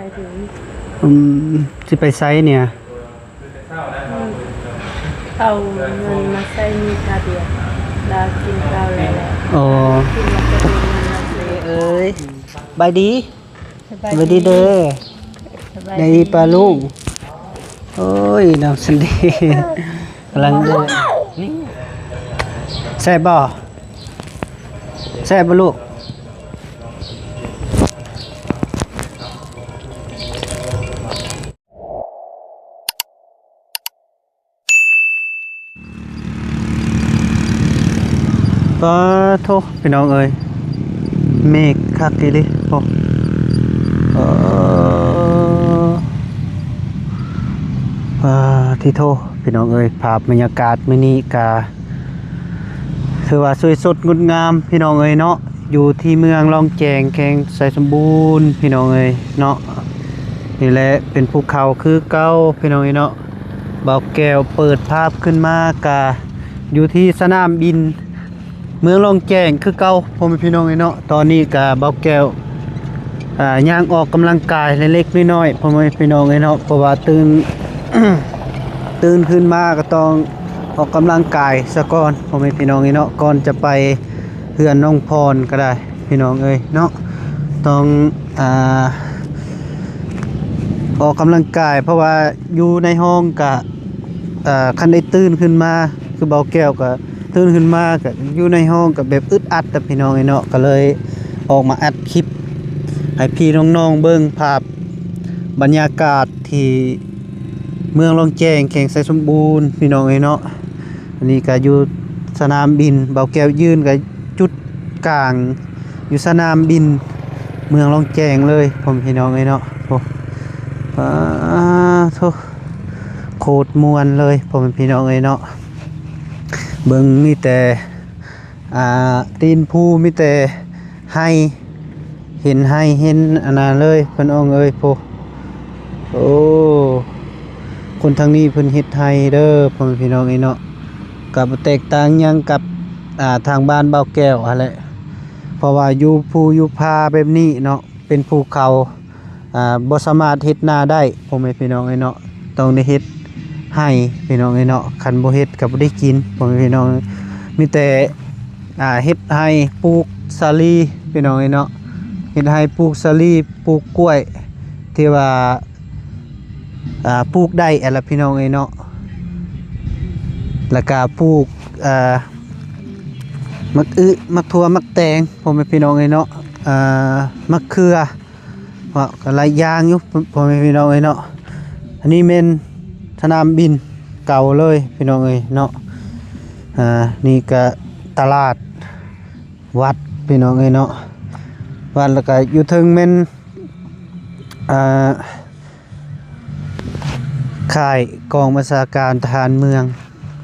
ອືມ ຊິໄປໃສເນຍ? ອືມ ເອົາເງິນມາໃຊ້ໜີ້ຄ່າບຽນ ລາວກິນເຂົ້າແລ້ວແຫຼະ. ອໍ ກິນແລ້ວກໍເອົາເງິນມາຊື້. ເອີຍ ສະບາຍດີ. ສະບາຍດີເດີ. ສະບາຍດີປ້າລຸງ. ໂອ້ຍ ນ້ອງຊັນດີກຳລັງເດີນ. ແຊບບໍ່? ແຊບບໍ່ລູກ? ປາໂທ ພີ່ນ້ອງເອີຍ ເມກຄັກອີ່ຫຼີ. ໂອ້ ເອີ ປາທິໂທ ພີ່ນ້ອງເອີຍ ພາບບັນຍາກາດມື້ນີ້ກະ ຖືວ່າສວຍສົດງົດງາມພີ່ນ້ອງເອີຍເນາະ, ຢູ່ທີ່ເມືອງລ້ອງແຈ້ງ ແຂວງໄຊສົມບູນ ພີ່ນ້ອງເອີຍເນາະ. ນີ້ແຫຼະເປັນພູເຂົາຄືເກົ່າພີ່ນ້ອງເອີຍເນາະ. ບ່າວແກ້ວເປີດພາບຂຶ້ນມາກະຢູ່ທີ່ສະໜາມບິນເມືອງລ້ອງແຈ້ງຄືເກົ່າ ພໍ່ແມ່ພີ່ນ້ອງເອີຍເນາະ. ຕອນນີ້ກະບ່າວແກ້ວ ອ່າ ຍ່າງອອກກຳລັງກາຍເລັກໆນ້ອຍໆ ພໍ່ແມ່ພີ່ນ້ອງເອີຍເນາະ, ເພາະວ່າຕື່ນ ຕື່ນຂຶ້ນມາກໍຕ້ອງອອກກຳລັງກາຍສາກ່ອນ ພໍ່ແມ່ພີ່ນ້ອງເອີຍເນາະ, ກ່ອນຈະໄປເຮືອນນ້ອງພອນກໍໄດ້ພີ່ນ້ອງເອີຍເນາະ. ຕ້ອງ ອ່າ ອອກກຳລັງກາຍ ເພາະວ່າຢູ່ໃນຫ້ອງກະ ອ່າ ຄັນໄດ້ຕື່ນຂຶ້ນມາ ຄືບ່າວແກ້ວກະ ຕື່ນຂຶ້ນມາກໍຢູ່ໃນຫ້ອງກໍແບບອຶດອັດນະ ພີ່ນ້ອງເອີຍເນາະ, ກໍເລີຍອອກມາອັດຄລິບໃຫ້ພີ່ນ້ອງໆເບິ່ງພາບບັນຍາກາດທີ່ເມືອງລ້ອງແຈ້ງ ແຂວງໄຊສົມບູນ ພີ່ນ້ອງເອີຍເນາະ. ອັນນີ້ກໍຢູ່ສະໜາມບິນ ບ່າວແກ້ວຢືນກໍຈຸດກາງຢູ່ສະໜາມບິນເມືອງລ້ອງແຈ້ງເລີຍ ພໍ່ແມ່ພີ່ນ້ອງເອີຍເນາະ. ໂອ້ ປາໂທ ໂຄດມ່ວນເລີຍ ພໍ່ແມ່ພີ່ນ້ອງເອີຍເນາະ. ເບິ່ງມີແຕ່ ອ່າ ຕີນພູ ມີແຕ່ໄຮ່ ເຫັນໄຮ່ເຫັນອັນນັ້ນເລີຍ ພີ່ນ້ອງເອີຍ. ໂອ້ ຄົນທາງນີ້ເພິ່ນເຮັດໄຮ່ເດີ ພໍ່ແມ່ພີ່ນ້ອງເອີຍເນາະ. ກໍບໍ່ແຕກຕ່າງຫຍັງກັບ ອ່າ ທາງບ້ານບ່າວແກ້ວຫັ້ນແຫຼະ ເພາະວ່າຢູ່ພູຢູ່ຜາແບບນີ້ເນາະ ເປັນພູເຂົາ ອ່າ ບໍ່ສາມາດເຮັດນາໄດ້ ພໍ່ແມ່ພີ່ນ້ອງເອີຍເນາະ, ຕ້ອງໄດ້ເຮັດໄຮ່ພີ່ນ້ອງເອີຍເນາະ. ຄັນບໍ່ເຮັດກໍບໍ່ໄດ້ກິນ ພໍ່ແມ່ພີ່ນ້ອງ, ມີແຕ່ ອ່າ ເຮັດໄຮ່ປູກສາລີພີ່ນ້ອງເອີຍເນາະ, ເຮັດໄຮ່ປູກສາລີ ປູກກ້ວຍ ທີ່ວ່າ ອ່າ ປູກໄດ້ຫັ້ນລະພີ່ນ້ອງເອີຍເນາະ, ແລ້ວກະປູກ ອ່າ ໝາກອຶ ໝາກຖົ່ວ ໝາກແຕງ ພໍ່ແມ່ພີ່ນ້ອງເອີຍເນາະ, ອ່າ ໝາກເຂືອ ເພາະກໍຫຼາຍຢ່າງຢູ່ ພໍ່ແມ່ພີ່ນ້ອງເອີຍເນາະ. ອັນນີ້ແມ່ນສະໜາມບິນເກົ່າເລີຍພີ່ນ້ອງເອີຍເນາະ. ອ່າ ນີ້ກະຕະຫຼາດວັດພີ່ນ້ອງເອີຍເນາະ, ວັດ ແລ້ວກະຢູ່ເທິງແມ່ນ ອ່າ ຄ້າຍກອງບັນຊາການທະຫານເມືອງ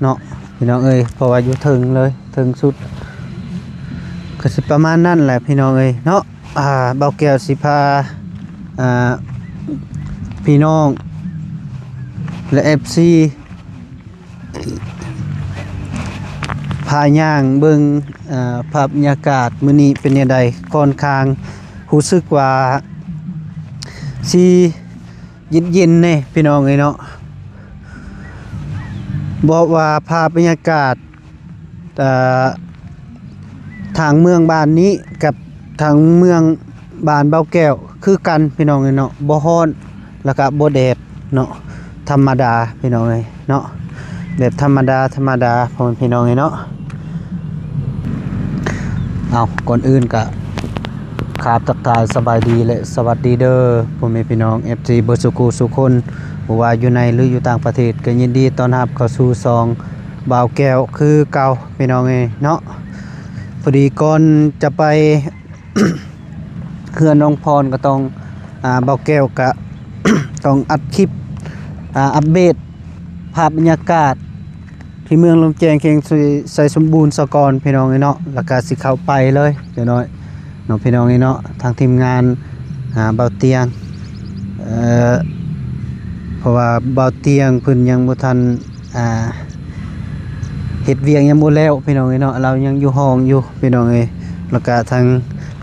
ເນາະ ພີ່ນ້ອງເອີຍ, ເພາະວ່າຢູ່ເທິງເລີຍ ເທິງສຸດ. ກໍຊິປະມານນັ້ນແຫຼະພີ່ນ້ອງເອີຍເນາະ. ອ່າ ບ່າວແກ້ວຊິພາ ອ່າ ພີ່ນ້ອງ ແລະ ເອັຟຊີ ພາຍ່າງເບິ່ງ ເອີ ພາບບັນຍາກາດມື້ນີ້ເປັນແນວໃດ. ຂ້ອນຂ້າງຮູ້ສຶກວ່າຊິເຢັນໆແດ່ພີ່ນ້ອງເອີຍເນາະ, ເພາະວ່າພາບບັນຍາກາດ ເອີ ທາງເມືອງບ້ານນີ້ກັບທາງເມືອງ ບ້ານບ່າວແກ້ວຄືກັນພີ່ນ້ອງເອີຍເນາະ, ບໍ່ຮ້ອນ ແລ້ວກະບໍ່ແດດເນາະ, ທຳມະດາພີ່ນ້ອງເອີຍເນາະ, ແບບທຳມະດາ ທຳມະດາ ພໍ່ແມ່ພີ່ນ້ອງເອີຍເນາະ. ເອົາ ກ່ອນອື່ນກະ ຄາບທັກທາຍສະບາຍດີ ແລະ ສະຫວັດດີເດີ ພໍ່ແມ່ພີ່ນ້ອງ ເອັຟຊີ ເບິດສູ່ຄູ່ສູ່ຄົນ, ບໍ່ວ່າຢູ່ໃນ ຫຼື ຢູ່ຕ່າງປະເທດ ກໍຍິນດີຕ້ອນຮັບເຂົ້າສູ່ຊ່ອງບ່າວແກ້ວຄືເກົ່າ ພີ່ນ້ອງເອີຍເນາະ. ພໍດີກ່ອນຈະໄປ ເຮືອນນ້ອງພອນກໍຕ້ອງ ອ່າ ບ່າວແກ້ວກໍຕ້ອງອັດຄລິບ ອ່າ ອັບເດດພາບບັນຍາກາດທີ່ເມືອງລ້ອງແຈ້ງ ແຂວງໄຊສົມບູນສາກ່ອນ ພີ່ນ້ອງເອີຍເນາະ, ແລ້ວກໍຊິເຂົ້າໄປເລີຍ ເຈົ້ານ້ອຍເນາະ ພີ່ນ້ອງເອີຍເນາະ. ທາງທີມງານ ອ່າ ບ່າວຕຽງ ເອີ ເພາະວ່າບ່າວຕຽງເພິ່ນຍັງບໍ່ທັນ ອ່າ ເຮັດວຽກຍັງບໍ່ແລ້ວ ພີ່ນ້ອງເອີຍເນາະ, ລາວຍັງຢູ່ຫ້ອງຢູ່ ພີ່ນ້ອງເອີຍ. ແລ້ວກະທາງ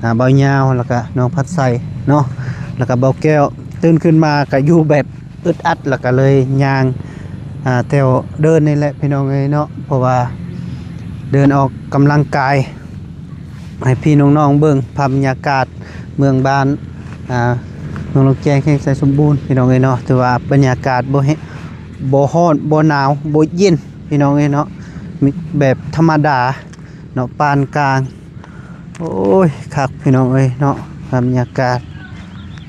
ອ່າ ບ່າວຍາວ ແລ້ວກະນ້ອງພັດໄຊເນາະ ແລ້ວກະບ່າວແກ້ວ ຕື່ນຂຶ້ນມາກໍຢູ່ແບບອຶດອັດ ແລ້ວກໍເລີຍຍ່າງ ອ່າ ແຖວເດີ່ນນີ້ແຫຼະພີ່ນ້ອງເອີຍເນາະ ເພາະວ່າເດີ່ນອອກກຳລັງກາຍ ໃຫ້ພີ່ນ້ອງໆເບິ່ງພາບບັນຍາກາດເມືອງບ້ານ ອ່າ ເມືອງໂລງແຈ້ງ ແຂວງໄຊສົມບູນ ພີ່ນ້ອງເອີຍເນາະ. ຖືວ່າບັນຍາກາດບໍ່ແຮ- ບໍ່ຮ້ອນ ບໍ່ໜາວ ບໍ່ເຢັນ ພີ່ນ້ອງເອີຍເນາະ ມີແບບທຳມະດາເນາະ ປານກາງ. ໂອ້ຍ ຄັກພີ່ນ້ອງເອີຍເນາະ ພາບບັນຍາກາດ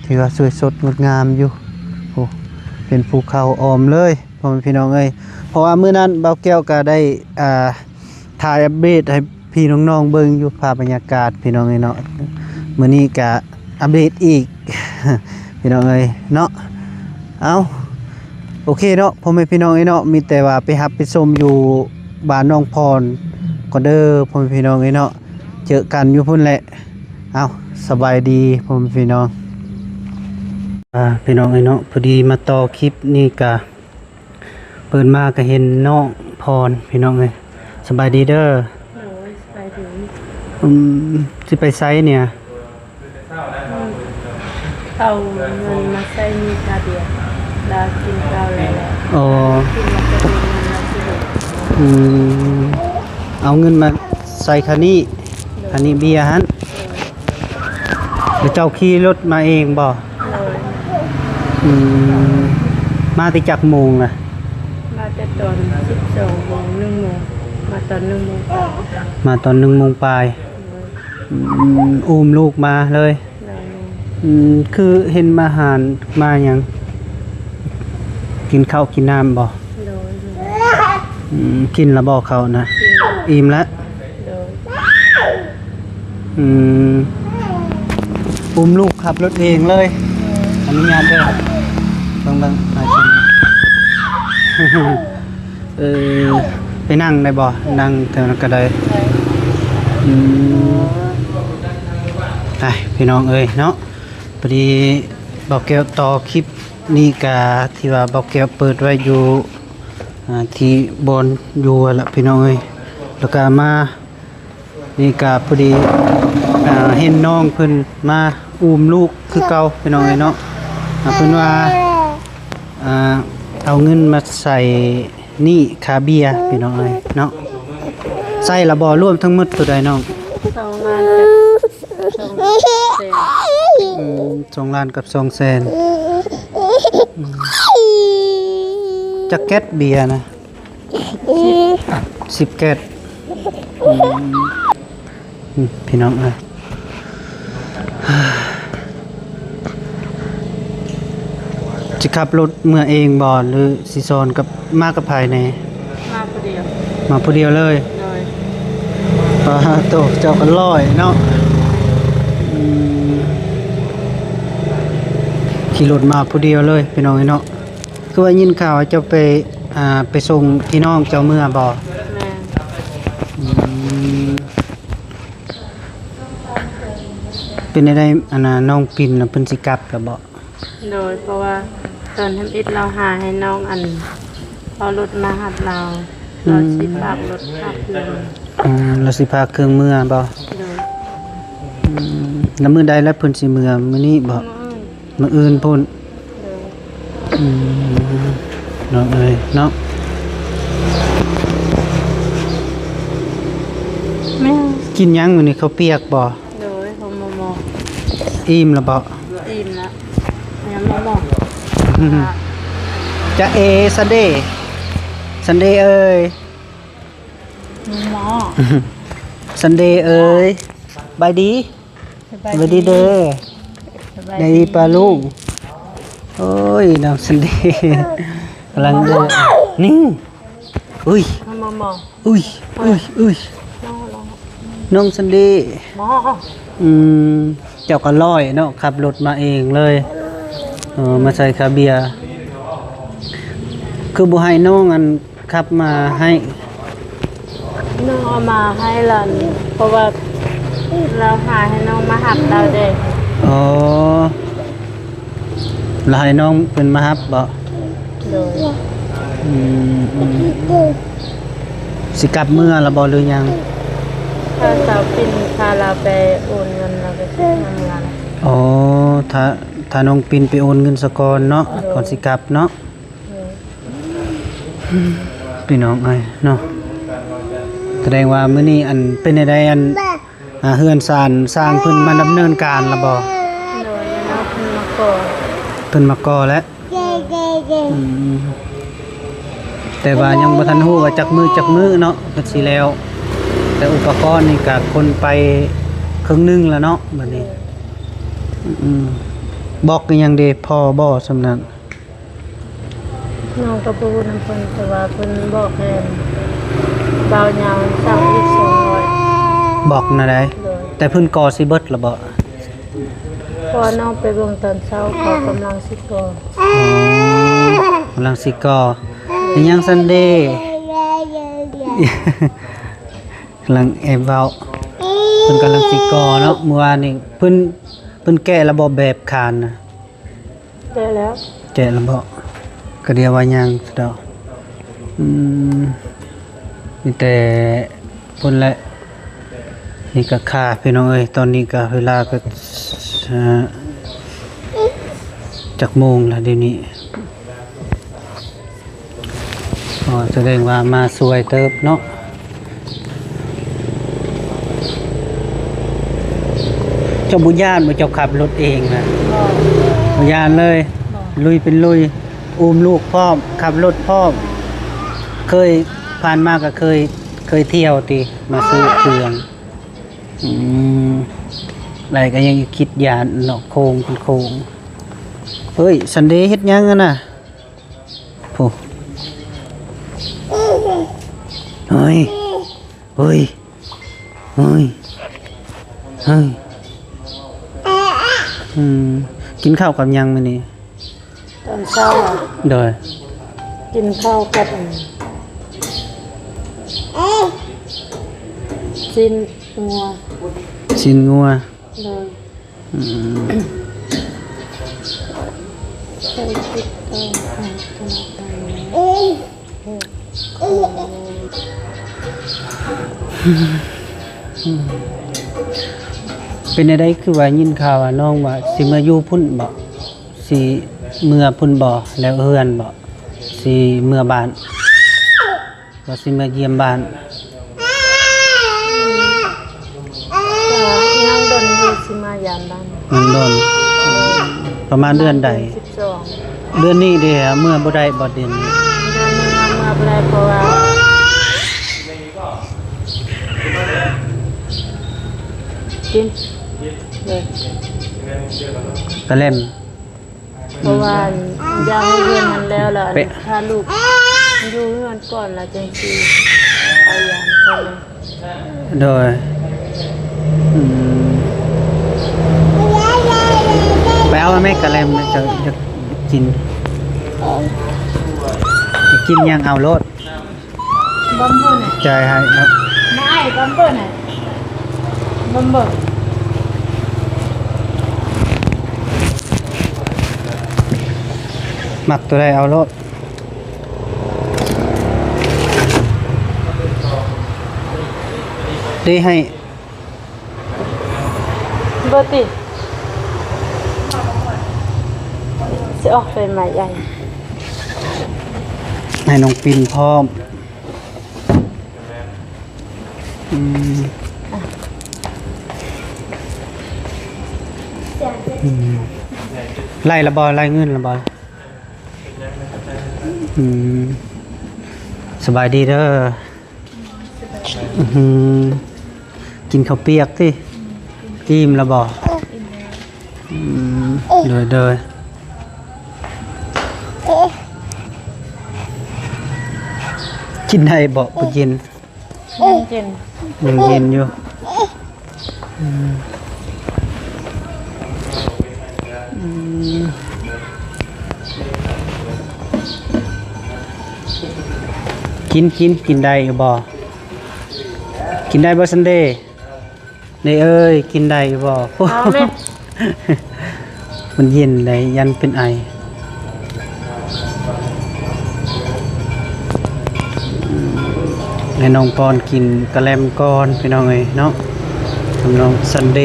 ຖືວ່າສວຍສົດງົດງາມຢູ່. ໂອ້ ເປັນພູເຂົາອ້ອມເລີຍ ພໍ່ແມ່ພີ່ນ້ອງເອີຍ. ເພາະວ່າມື້ນັ້ນບ່າວແກ້ວກໍໄດ້ ອ່າ ຖ່າຍອັບເດດໃຫ້ພີ່ນ້ອງໆເບິ່ງຢູ່ ພາບບັນຍາກາດພີ່ນ້ອງເອີຍເນາະ. ມື້ນີ້ກະອັບເດດອີກ ພີ່ນ້ອງເອີຍເນາະ. ເອົ້າ ໂອເຄເນາະ ພໍ່ແມ່ພີ່ນ້ອງເອີຍເນາະ ມີແຕ່ວ່າໄປຮັບໄປຊົມຢູ່ບ້ານໜອງພອນກ່ອນເດີ ພໍ່ແມ່ພີ່ນ້ອງເອີຍເນາະ. ເຈີກັນຢູ່ພຸ້ນແຫຼະ. ເອົ້າ ສະບາຍດີພໍ່ແມ່ພີ່ນ້ອງ. ອ່າ ພີ່ນ້ອງເອີຍເນາະ ພໍດີມາຕໍ່ຄລິບນີ້ກະ ເປີດມາກໍເຫັນນ້ອງພອນ ພີ່ນ້ອງເອີຍ. ສະບາຍດີເດີ. ໂດຍ ສະບາຍດີ. ອືມ ຊິໄປໃສເນຍ? ອືມ ເອົາເງິນມາໃຊ້ໜີ້ຄ່າເບຍ ລາວກິນເຂົ້າແລ້ວ. ອໍ ກິນແລ້ວກໍມີເງິນມາຊື້. ອືມ ເອົາເງິນມາໃສ່ຄ່າໜີ້ ໂດຍ ຄ່າໜີ້ເບຍຫັ້ນ. ແລ້ວເຈົ້າຂີ່ລົດມາເອງບໍ່? ໂດຍ. ອືມ ມາແຕ່ຈັກໂມງລະ? ມາແຕ່ຕອນສິບສອງໂມງ ໜຶ່ງໂມງ ມາຕອນໜຶ່ງໂມງປາຍ. ມາຕອນໜຶ່ງໂມງປາຍ. ໂດຍ. ອືມ ອຸ້ມລູກມາເລີຍ. ໂດຍ. ອືມ ຄືເຫັນມາຫານມາຫຍັງ ກິນເຂົ້າກິນນ້ຳບໍ່? ໂດຍ. ອືມ ກິນລະບໍ່ເຂົ້ານະ? ກິນ. ອີ່ມລະ? ໂດຍ. ອືມ ອຸ້ມລູກຂັບລົດເອງເລີຍ. ອະນຸຍາດເດີ ເບິ່ງໆ ຫາກິນ. ເອີ ໄປນັ່ງໄດ້ບໍ່? ນັ່ງແຖວນັ້ນກໍໄດ້. ໄດ້. ອືມ ໄປ ພີ່ນ້ອງເອີຍເນາະ ພໍດີບ່າວແກ້ວຕໍ່ຄລິບນີ້ກະ ທີ່ວ່າບ່າວແກ້ວເປີດໄວ້ຢູ່ ອ່າ ທີ່ບ່ອນຢູ່ຫັ້ນລະ ພີ່ນ້ອງເອີຍ. ແລ້ວກະມາ ນີ້ກະພໍດີ ອ່າ ເຫັນນ້ອງເພິ່ນມາອຸ້ມລູກຄືເກົ່າ ພີ່ນ້ອງເອີຍເນາະ. ອ່າ ເພິ່ນວ່າ ອ່າ ເອົາເງິນມາໃສ່ໜີ້ຄ່າເບຍ ພີ່ນ້ອງເອີຍເນາະ. ໃຊ້ລະບໍ່? ລວມທັງໝົດເທົ່າໃດນ້ອງ? ສອງລ້ານກັບສອງແສນ. ອືມ ສອງລ້ານກັບສອງແສນ. ອືມ ຈັກແກັດເບຍນະ? ສິບແກັດ. ອືມ ອືມ ພີ່ນ້ອງເອີຍ ຊິຂັບລົດເມືອເອງບໍ່ ຫຼືຊິຊ້ອນກັບ ມາກັບໃຜແດ່? ມາຜູ້ດຽວ. ມາຜູ້ດຽວເລີຍ? ໂດຍ. ປາໂຕ ເຈົ້າກໍລ້ອຍເນາະ. ອືມ ຂີ່ລົດມາຜູ້ດຽວເລີຍ ພີ່ນ້ອງເອີຍເນາະ. ຄືວ່າຍິນຂ່າວວ່າເຈົ້າໄປ ອ່າ ໄປສົ່ງພີ່ນ້ອງເຈົ້າເມືອບໍ່? ແມ່ນ. ອືມ ເປັນແນວໃດ ອັນນ່າ ນ້ອງປິ່ນນະ ເພິ່ນຊິກັບແລ້ວບໍ່? ໂດຍ ເພາະວ່າຕອນທຳອິດລາວຫາໃຫ້ນ້ອງ ອັນ ເອົາລົດມາຮັບລາວ. ອືມ ລາວຊິພາລົດພາເຄື່ອງ. ອໍ ລາວຊິພາເຄື່ອງເມືອບໍ່? ໂດຍ. ອືມ ແລ້ວມື້ໃດລະເພິ່ນຊິເມືອ? ມື້ນີ້ບໍ່? ມື້ອື່ນ. ມື້ອື່ນພຸ້ນ. ໂດຍ. ອືມ ນ້ອງເອີຍເນາະ ແມ່ ກິນຫຍັງມື້ນີ້? ເຂົ້າປຽກບໍ່? ໂດຍ ເຂົ້າໝໍ່ໆ. ອີ່ມລະບໍ່? ອີ່ມລະ ແມ່ໝໍ່ໆ. ຈະເອ ຊັນເດ ຊັນເດເອີຍ ໝໍ່ໆ ຊັນເດເອີຍ ສະບາຍດີ. ສະບາຍດີເດີ ສະບາຍດີປ້າລຸງ. ໂອ້ຍ ນ້ອງຊັນເດກຳລັງເດີນ ນີ້ ອຸ້ຍ ມາ ມາ ມາ ອຸ້ຍ ອຸ້ຍ ອຸ້ຍ ນ້ອງ ນ້ອງ ນ້ອງຊັນເດ. ອືມ ເຈົ້າກໍລ້ອຍເນາະ ຂັບລົດມາເອງເລີຍ ເອີ ມາໃສ່ຄ່າເບຍ. ຄືບໍ່ໃຫ້ນ້ອງ ອັນ ຂັບມາໃຫ້. ນ້ອງເອົາມາໃຫ້ລະ ເພາະວ່າລາວຫາໃຫ້ນ້ອງມາຮັບລາວເດ້. ອໍ ລາວໃຫ້ນ້ອງເພິ່ນມາຮັບບໍ? ໂດຍ. ອືມ ອືມ ຊິກັບເມືອລະບໍ ຫຼືຫຍັງ? ຖ້າສາວປິ່ນພາລາວໄປໂອນເງິນ ລາວກໍຊິມາເມືອລະ. ອໍ ຖ້າ ຖ້ ອາ ນ້ອງປິນໄປໂອນເງິນສາກ່ອນເນາະ ໂດຍ ກ່ອນຊິກັບເນາະ ໂດຍ ພີ່ນ້ອງເອີຍເນາະ. ສະແດງວ່າມື້ນີ້ອັນເປັນໃດໃດ ອັນ ອ່າ ເຮືອນຊານຊ່າງເພິ່ນມາດຳເນີນການລະບໍ່? ໂດຍ ເພິ່ນມາກໍ່ ເພິ່ນມາກໍ່ແລ້ວ. ອືມ ແຕ່ວ່າຍັງບໍ່ທັນຮູ້ວ່າຈັກມື້ ຈັກມື້ເນາະ ເພິ່ນຊິແລ້ວ. ແຕ່ອຸປະກອນນີ້ກະຂົນໄປເຄິ່ງໜຶ່ງແລ້ວເນາະ ບັດນີ້. ອືມ ບອກອີ່ຫຍັງເດ ພໍບໍ່ສ່ຳນັ້ນ? ນ້ອງກໍບໍ່ຮູ້ນຳເພິ່ນ ແຕ່ວ່າເພິ່ນບອກໃຫ້ບ່າວຍາວສັ່ງອີກສອງຮ້ອຍ. ບອກແນວໃດ? ໂດຍ ແຕ່ເພິ່ນກໍ່ຊິເບິດລະບໍ່? ເພາະວ່ານ້ອງໄປເບິ່ງຕອນເຊົ້າ ເຂົາກຳລັງຊິກໍ່. ອໍ ກຳລັງຊິກໍ່. ອີ່ຫຍັງຊັ້ນເດ? ກຳລັງແອບເວົ້າ. ເພິ່ນກຳລັງຊິກໍ່ເນາະ. ມື້ວານນີ້ເພິ່ນ ເພິ່ນແກະລະບໍ່ແບບຄານນະ? ແກະແລ້ວ ແກະແລ້ວບໍ່? ກະດຽວວ່າຍັງດອກ. ອືມ ມີແຕ່ພຸ້ນແຫຼະ ນີ້ກະຄ່າ ພີ່ນ້ອງເອີຍ. ຕອນນີ້ກະເວລາກະ ເອີ ຈັກໂມງລະດຽວນີ້? ອໍ ສະແດງວ່າມາຊ່ວຍເຕີບເນາະ. ເຈົ້າບໍ່ຢ້ານບໍ່ ເຈົ້າຂັບລົດເອງນະ? ບໍ່ ບໍ່ຢ້ານເລີຍ? ບໍ່ ລຸຍເປັນລຸຍ ອຸ້ມລູກພ້ອມ ຂັບລົດພ້ອມ. ເຄີຍ ຜ່ານມາກະເຄີຍ ເຄີຍທ່ຽວຕິ ມາຊື້ເຄື່ອງ. ອືມ ໄຫຼກະຍັງຄິດຢ້ານເນາະ ໂຄ້ງເປັນໂຄ້ງ. ເຮີ້ຍ ຊັນເດ ເຮັດຫຍັງຫັ້ນນະ? ໂອ້ ເຮີ້ຍ ເຮີ້ຍ ເຮີ້ຍ ເຮີ້ຍ. ອືມ ກິນເຂົ້າກັບຫຍັງມື້ນີ້? ຕອນເຊົ້າ ໂດຍ ກິນເຂົ້າກັບ ຊີ້ນງົວ ຊີ້ນງົວ ໂດຍ. ອືມ ເປັນແນວໃດ ຄືວ່າຍິນຂ່າວວ່ານ້ອງວ່າຊິເມືອຢູ່ພຸ້ນບໍ? ຊິເມືອພຸ້ນບໍ? ແລ້ວເຮືອນບໍ? ຊິເມືອບ້ານ? ວ່າຊິມາຢ້ຽມບ້ານ. ຍັງດົນຢູ່ ຊິມາຢາມບ້ານ ຍັງດົນ. ປະມານເດືອນໃດ? ສິບສອງ. ເດືອນນີ້ເດ ເມືອບໍ່ໄດ້ບໍ່ເດືອນນີ້? ເດືອນນີ້ເມືອບໍ່ໄດ້ ເພາະວ່າ ກິນ ກະແລັມ. ເພາະວ່າຢາກໃຫ້ເຮືອນຫັ້ນແລ້ວລະ ພາລູກຢູ່ເຮືອນກ່ອນລະຈັ່ງຊິໄປຢາມເພິ່ນ. ໂດຍ. ອືມ ໄປເອົາແມ່ກະແລັມ ເຈົ້າຢາກກິນ ຢາກກິນຫຍັງເອົາໂລດ. ບຳເບີນະ ຈ່າຍໃຫ້ເນາະ ມາອ້າຍ ບຳເບີນະ ບຳເບີ ມັກໂຕໃດເອົາໂລດ. ເດ້ໃຫ້ ເບີຕິ ຊິອອກໄປໃໝ່ໃຫຍ່ ໃຫ້ນ້ອງປິນພ້ອມ. ອືມ ອືມ ໄລ່ລະບໍ່? ໄລ່ເງິນລະບໍ່? ອືມ ສະບາຍດີເດີ. ອືມ ກິນເຂົ້າປຽກຕິ? ອີ່ມລະບໍ່? ອືມ ໂດຍ ໂດຍ. ກິນໄດ້ບໍ່? ບໍ່ເຢັນ ຍັງເຢັນ ຍັງເຢັນຢູ່. ອືມ ອືມ ກິນ ກິນ ກິນໄດ້ຢູ່ບໍ່? ກິນໄດ້ບໍ່ ຊັນເດ? ນີ້ເອີຍ ກິນໄດ້ຢູ່ບໍ່? ເອົາແມ່ ມັນເຢັນໄດ໋ ຢ້ານເປັນໄອ. ໃຫ້ນ້ອງປອນກິນກະແລັມກ່ອນ ພີ່ນ້ອງເອີຍເນາະ ກັບນ້ອງຊັນເດ.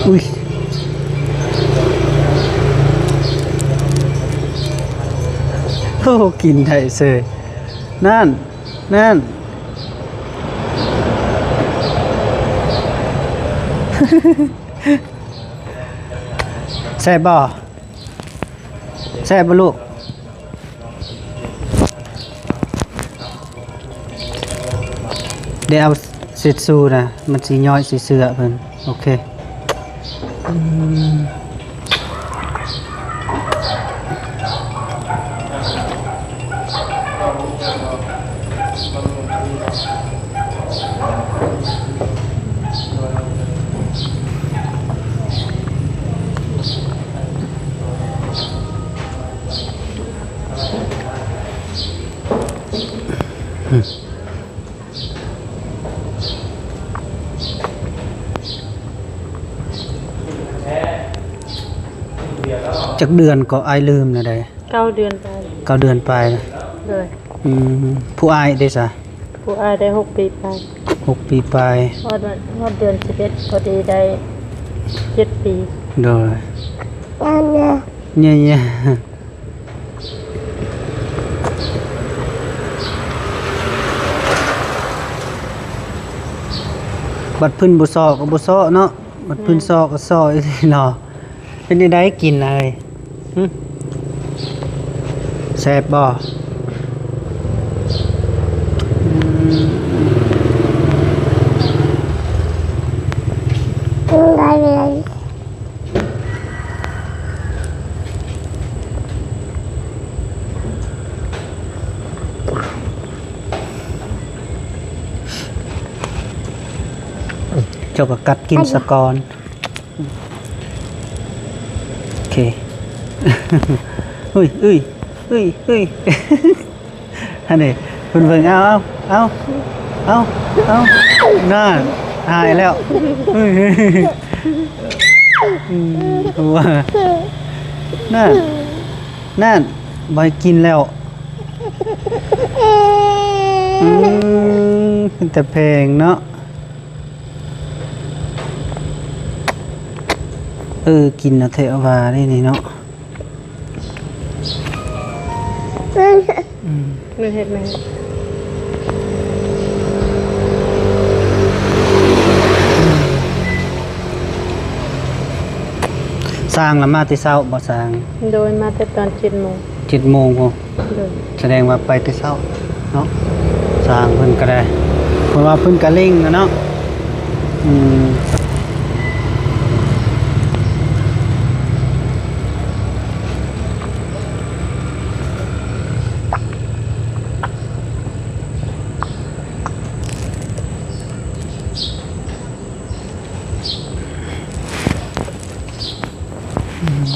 ອຸ້ຍ ໂອ້ ກິນໄດ້ເສີຍ ນັ້ນ ນັ້ນ ແຊບບໍ່? ແຊບບໍ່ລູກ? ໄດ້ເອົາເຊັດຊູນະ ມັນຊິຍ້ອຍໃສ່ເສື້ອເພິ່ນ. ໂອເຄ. ຈັກເດືອນກໍອ້າຍລືມແລ້ວໃດ໋. ເກົ້າເດືອນປາຍ. ເກົ້າເດືອນປາຍນະ. ໂດຍ. ອືມ ຜູ້ອ້າຍເດ້ຊະ? ຜູ້ອ້າຍໄດ້ຫົກປີປາຍ. ຫົກປີປາຍ. ຮອດ ຮອດເດືອນສິບເອັດ ພໍດີໄດ້ເຈັດປີ. ໂດຍ. ເຢ້ໆ. ບັດເພິ່ນບໍ່ຊໍກໍບໍ່ຊໍເນາະ ບັດເພິ່ນຊໍກໍຊໍອີ່ຫຼີເນາະ. ເປັນຈັ່ງໃດກິນເອີຍ? ຫຶ? ແຊບບໍ່? ອືມ. ເຈົ້າກໍກັດກິນສາກ່ອນ. ໂອເຄ. ເອີຍ ເອີຍ ເອີຍ ເອີຍ. ຫັ້ນເດ ເພິ່ນເບິ່ງ ເອົາ ເອົາ ເອົາ ເອົາ ເອົາ ນັ້ນ ຫາຍແລ້ວ. ອືມ ຫົວ ນັ້ນ ນັ້ນ ບໍ່ໃຫ້ກິນແລ້ວ. ອືມ ເປັນຕາແພງເນາະ. ເອີ ກິນເອົາແທ້ເອົາວ່າເດ້ນີ້ເນາະ. ອືມ ແມ່ເຮັດ ແມ່ເຮັດ. ຊ່າງລະມາແຕ່ເຊົ້າບໍ່? ຊ່າງ ໂດຍ ມາແຕ່ຕອນເຈັດໂມງ. ເຈັດໂມງພຸ້ນ. ໂດຍ. ສະແດງວ່າໄປແຕ່ເຊົ້າເນາະ ຊ່າງເພິ່ນກໍໄດ້ ເພາະວ່າເພິ່ນກໍເລັ່ງນະເນາະ. ອືມ. ອືມ ອືມ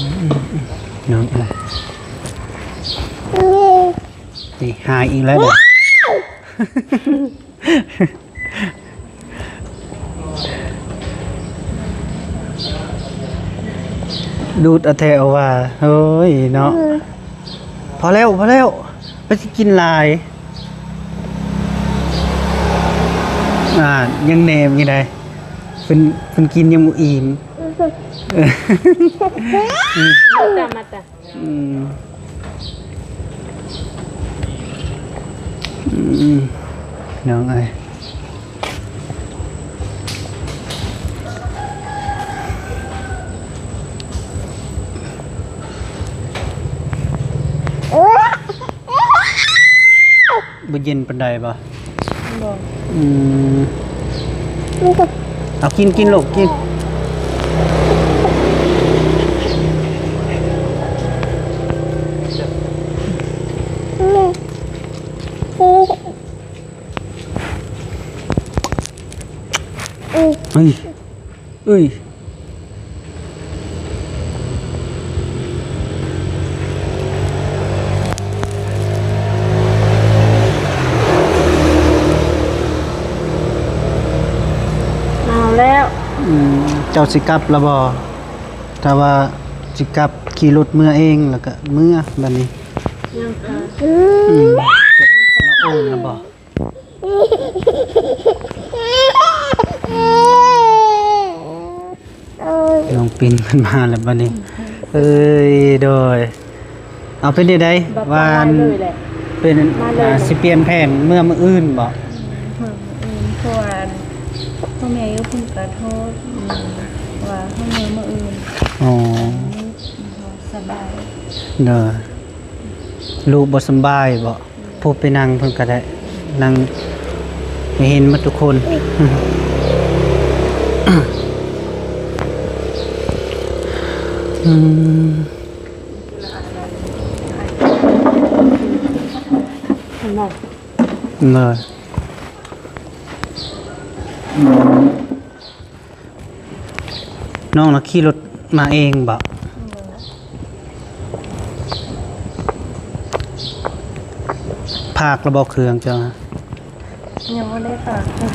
ອືມ ນ້ອງເອີຍ. ນີ້ຫາຍອີກແລ້ວເດ້. ດູດເອົາແທ້ເອົາວ່າ ໂອ້ຍເນາະ. ພໍແລ້ວ ພໍແລ້ວ ໄປຊິກິນຫຼາຍ. ອ່າ ຍັງແນມຢູ່ໃດ ເພິ່ນ ເພິ່ນກິນຍັງບໍ່ອີ່ມ. ມາຕາ ມາຕາ. ອືມ ອືມ ນ້ອງເອີຍ. ບໍ່ເຢັນປານໃດບໍ່? ບໍ່. ອືມ ເອົາ ກິນ ກິນລູກ ກິນ. ເອີຍ ເອີຍ. ເອົາແລ້ວ. ອືມ ເຈົ້າຊິກັບລະບໍ່? ຖ້າວ່າຊິກັບ ຂີ່ລົດເມືອເອງ ແລ້ວກະເມືອບາດນີ້. ຍັງຄ່ະ. ອືມ ລະໂອນລະບໍ່? ເອີ ປິ່ນຂຶ້ນມາແລ້ວບັດນີ້. ເອີຍ ໂດຍ ເອົາ ເປັນຈັ່ງໃດ ວ່າອັນ ເປັນ ອ່າ ຊິປ່ຽນແຜນເມືອມື້ອື່ນບໍ່? ອືມ ເພາະວ່າພໍ່ແມ່ຢູ່ເພິ່ນກະໂທ ອືມ ວ່າໃຫ້ເມືອມື້ອື່ນ. ອໍ ສະບາຍ. ໂດຍ ລູກບໍ່ສຳບາຍບໍ່? ຜູ້ໄປນັ່ງເພິ່ນກໍໄດ້ ນັ່ງ ໃຫ້ເຫັນໝົດທຸກຄົນ. ອືມ ເຫັນບໍ່? ເລີຍ ນ້ອງນະຂີ່ລົດມາເອງບໍ? ພາກລະບໍເຄື່ອງເຈົ້າ? ຍັງບໍ່ໄດ້ພາກເທື່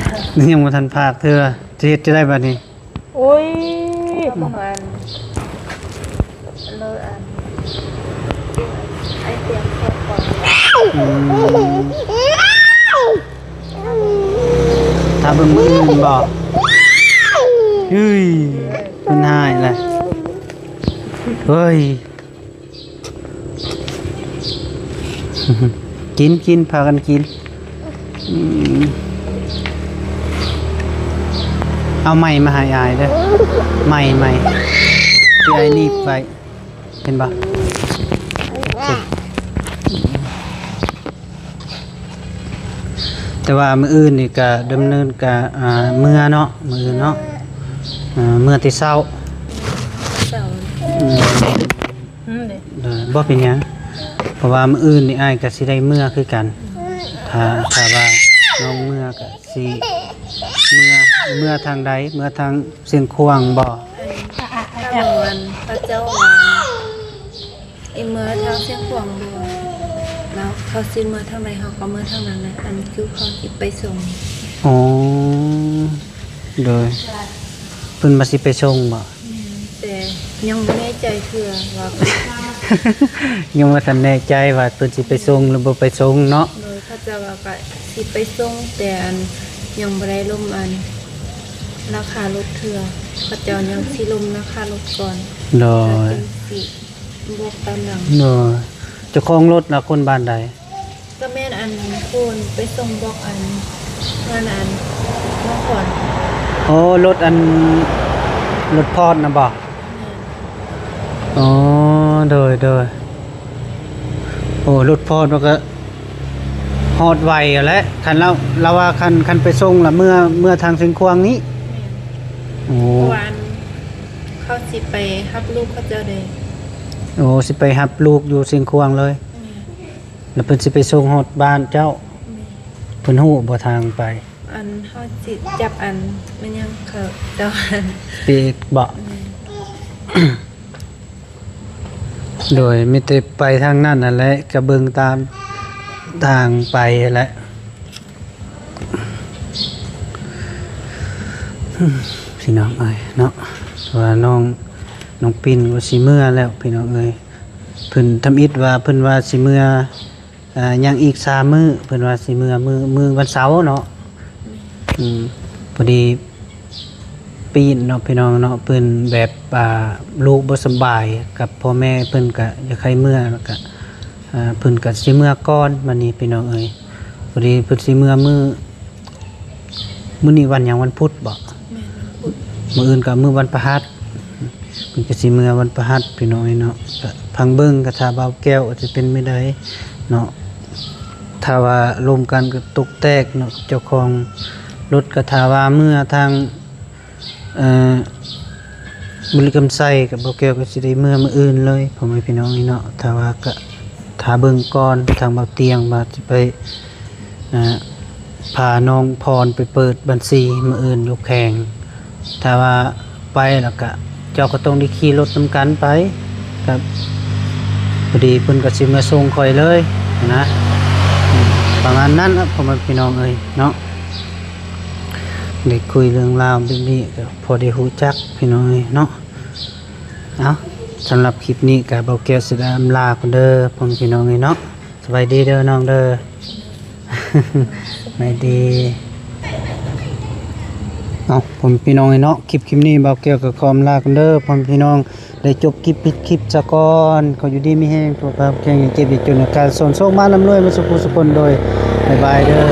ອ. ຍັງບໍ່ທັນພາກເທື່ອ. ຈະເຮັດຈັ່ງໃດບາດນີ້? ໂອ້ຍ ປະມານ ເລີ ອັນ ອືມ ຖ້າເບິ່ງມື້ອື່ນບໍ? ເຮີ້ຍ ມັນຫາຍລະ ເຮີ້ຍ. ກິນ ກິນ ພາກັນກິນ. ອືມ ເອົາໄມ້ມາໃຫ້ອ້າຍເດີ້ ໄມ້ ໄມ້ ທີ່ອ້າຍໜີບໄວ້ ເຫັນບໍ່? ໂອເຄ ແຕ່ວ່າມື້ອື່ນນີ້ກະດຳເນີນກະ ອ່າ ເມືອເນາະ ມື້ອື່ນເນາະ ອ່າ ເມືອແຕ່ເຊົ້າ ເຊົ້າ ອືມ ອືມ ເດ້ ເອີ ບໍ່ເປັນຫຍັງ ເພາະວ່າມື້ອື່ນນີ້ອ້າຍກໍຊິໄດ້ເມືອຄືກັນ. ຖ້າ ຖ້າວ່ານ້ອງເມືອກໍຊິເມືອ ເມືອທາງໃດ? ເມືອທາງຊຽງຂວາງບໍ? ທາງອັນ ເຂົາເຈົ້າວ່າ ອີເມືອທາງຊຽງຂວາງບໍ ແລ້ວເຂົາຊິເມືອທາງໃດ ເຮົາກໍເມືອທາງນັ້ນແຫຼະ ອັນຄືເຂົາຊິໄປສົ່ງ. ອໍ ໂດຍ ເພິ່ນວ່າຊິໄປສົ່ງບໍ? ແມ່ນ ແຕ່ຍັງບໍ່ແນ່ໃຈເທື່ອວ່າ ຍັງບໍ່ທັນແນ່ໃຈວ່າເພິ່ນຊິໄປສົ່ງ ຫຼື ບໍ່ໄປສົ່ງເນາະ. ໂດຍ ເຂົາເຈົ້າວ່າກະຊິໄປສົ່ງ ແຕ່ອັນຍັງບໍ່ໄດ້ລົມອັນລາຄາລົດເທື່ອ ເຂົາເຈົ້າຍັງຊິລົມລາຄາລົດກ່ອນ. ໂດຍ ແລ້ວຈຶ່ງຊິບອກຕາມຫຼັງ. ໂດຍ ເຈົ້າຂອງລົດນະຄົນບ້ານໃດ? ກໍແມ່ນອັນຄົນໄປສົ່ງບອກອັນ ເຮືອນອັນ ນ້ອງຂວັນ. ໂອ້ ລົດອັນ ລົດພອດນະບໍ? ແມ່ນ. ອໍ ໂດຍ ໂດຍ ໂອ້ ລົດພອດມັນກໍຮອດໄວຫັ້ນແຫຼະ ຄັນລາວ ລາວວ່າຄັນ ຄັນໄປສົ່ງລະເມືອ ເມືອທາງຊຽງຂວາງນີ້. ແມ່ນ. ໂອ້ ເພາະວ່າອັນ ເຂົາຊິໄປຮັບລູກເຂົາເຈົ້າເດ້. ໂອ້ ຊິໄປຮັບລູກຢູ່ຊຽງຂວາງເລີຍ. ແມ່ນ. ແລ້ວເພິ່ນຊິໄປສົ່ງຮອດບ້ານເຈົ້າ? ແມ່ນ. ເພິ່ນຮູ້ບໍ່ທາງໄປ? ອັນເຮົາຊິຈັບອັນ ແມ່ນຫຍັງເຂົາເຈົ້າ ເປັກບໍ? ແມ່ນ. ໂດຍ ມີແຕ່ໄປທາງນັ້ນຫັ້ນແຫຼະ ກະເບິ່ງຕາມທາງໄປຫັ້ນແຫຼະ. ພີ່ນ້ອງເອີຍເນາະ ວ່ານ້ອງ ນ້ອງປິ່ນກໍຊິເມືອແລ້ວ ພີ່ນ້ອງເອີຍ. ເພິ່ນທຳອິດວ່າ ເພິ່ນວ່າຊິເມືອ ອ່າ ຍັງອີກສາມມື້ ເພິ່ນວ່າຊິເມືອມື້ ມື້ວັນເສົາເນາະ. ອືມ ພໍດີ ປີນເນາະ ພີ່ນ້ອງເນາະ ເພິ່ນແບບ ອ່າ ລູກບໍ່ສະບາຍກັບພໍ່ແມ່ ເພິ່ນກະຢາກໃຫ້ເມືອ ແລ້ວກະ ອ່າ ເພິ່ນກະຊິເມືອກ່ອນ. ບັດນີ້ ພີ່ນ້ອງເອີຍ ພໍດີເພິ່ນຊິເມືອມື້ ມື້ນີ້ວັນຫຍັງ? ວັນພຸດບໍ? ແມ່ນ ວັນພຸດ. ມື້ອື່ນກະມື້ວັນພະຫັດ ເພິ່ນກະຊິເມືອວັນພະຫັດ ພີ່ນ້ອງເອີຍເນາະ. ກະຟັງເບິ່ງ ກະຖ້າບ່າວແກ້ວຈະເປັນແນວໃດເນາະ ຖ້າວ່າລົມກັນກະຕົກແຕກເນາະ ເຈົ້າຂອງລົດ ກະຖ້າວ່າເມືອທາງ ເອີ ບໍລິຄຳໄຊ ກະບ່າວແກ້ວກະຊິໄດ້ເມືອມື້ອື່ນເລີຍ ພໍ່ແມ່ພີ່ນ້ອງເອີຍເນາະ. ຖ້າວ່າກະຖ້າເບິ່ງກ່ອນ ທາງບ່າວຕຽງວ່າຊິໄປ ອ່າ ພານ້ອງພອນໄປເປີດບັນຊີມື້ອື່ນຢູ່ແຂວງ. ຖ້າວ່າໄປແລ້ວກະເຈົ້າກໍຕ້ອງໄດ້ຂີ່ລົດນຳກັນໄປ ກະພໍດີເພິ່ນກໍຊິມາສົ່ງຂ້ອຍເລີຍນະ. ອືມ ປະມານນັ້ນລະ ພໍ່ແມ່ພີ່ນ້ອງເອີຍເນາະ. ໄດ້ຄຸຍເລື່ອງລາວແບບນີ້ກໍພໍໄດ້ຮູ້ຈັກ ພີ່ນ້ອງເອີຍເນາະ. ເອົາ ສຳລັບຄລິບນີ້ກໍບ່າວແກ້ວຊິໄດ້ອຳລາກ່ອນເດີ ພໍ່ແມ່ພີ່ນ້ອງເອີຍເນາະ. ສະບາຍດີເດີນ້ອງເດີ. ສະບາຍດີ. ເອົາ ພໍ່ແມ່ພີ່ນ້ອງເອີຍເນາະ ຄລິບ ຄລິບນີ້ບ່າວແກ້ວກໍຂໍອຳລາກ່ອນເດີ ພໍ່ແມ່ພີ່ນ້ອງ ໄດ້ຈົບຄລິບ ປິດຄລິບຊະກ່ອນ. ຂໍຢູ່ດີມີແຮງ ສຸຂະພາບແຂງ ຢ່າເຈັບຢ່າຈົນ ອາການສອນໂຊກມາລຳລວຍມາສູ່ຜູ້ສູ່ຄົນ ໂດຍ ບາຍບາຍເດີ.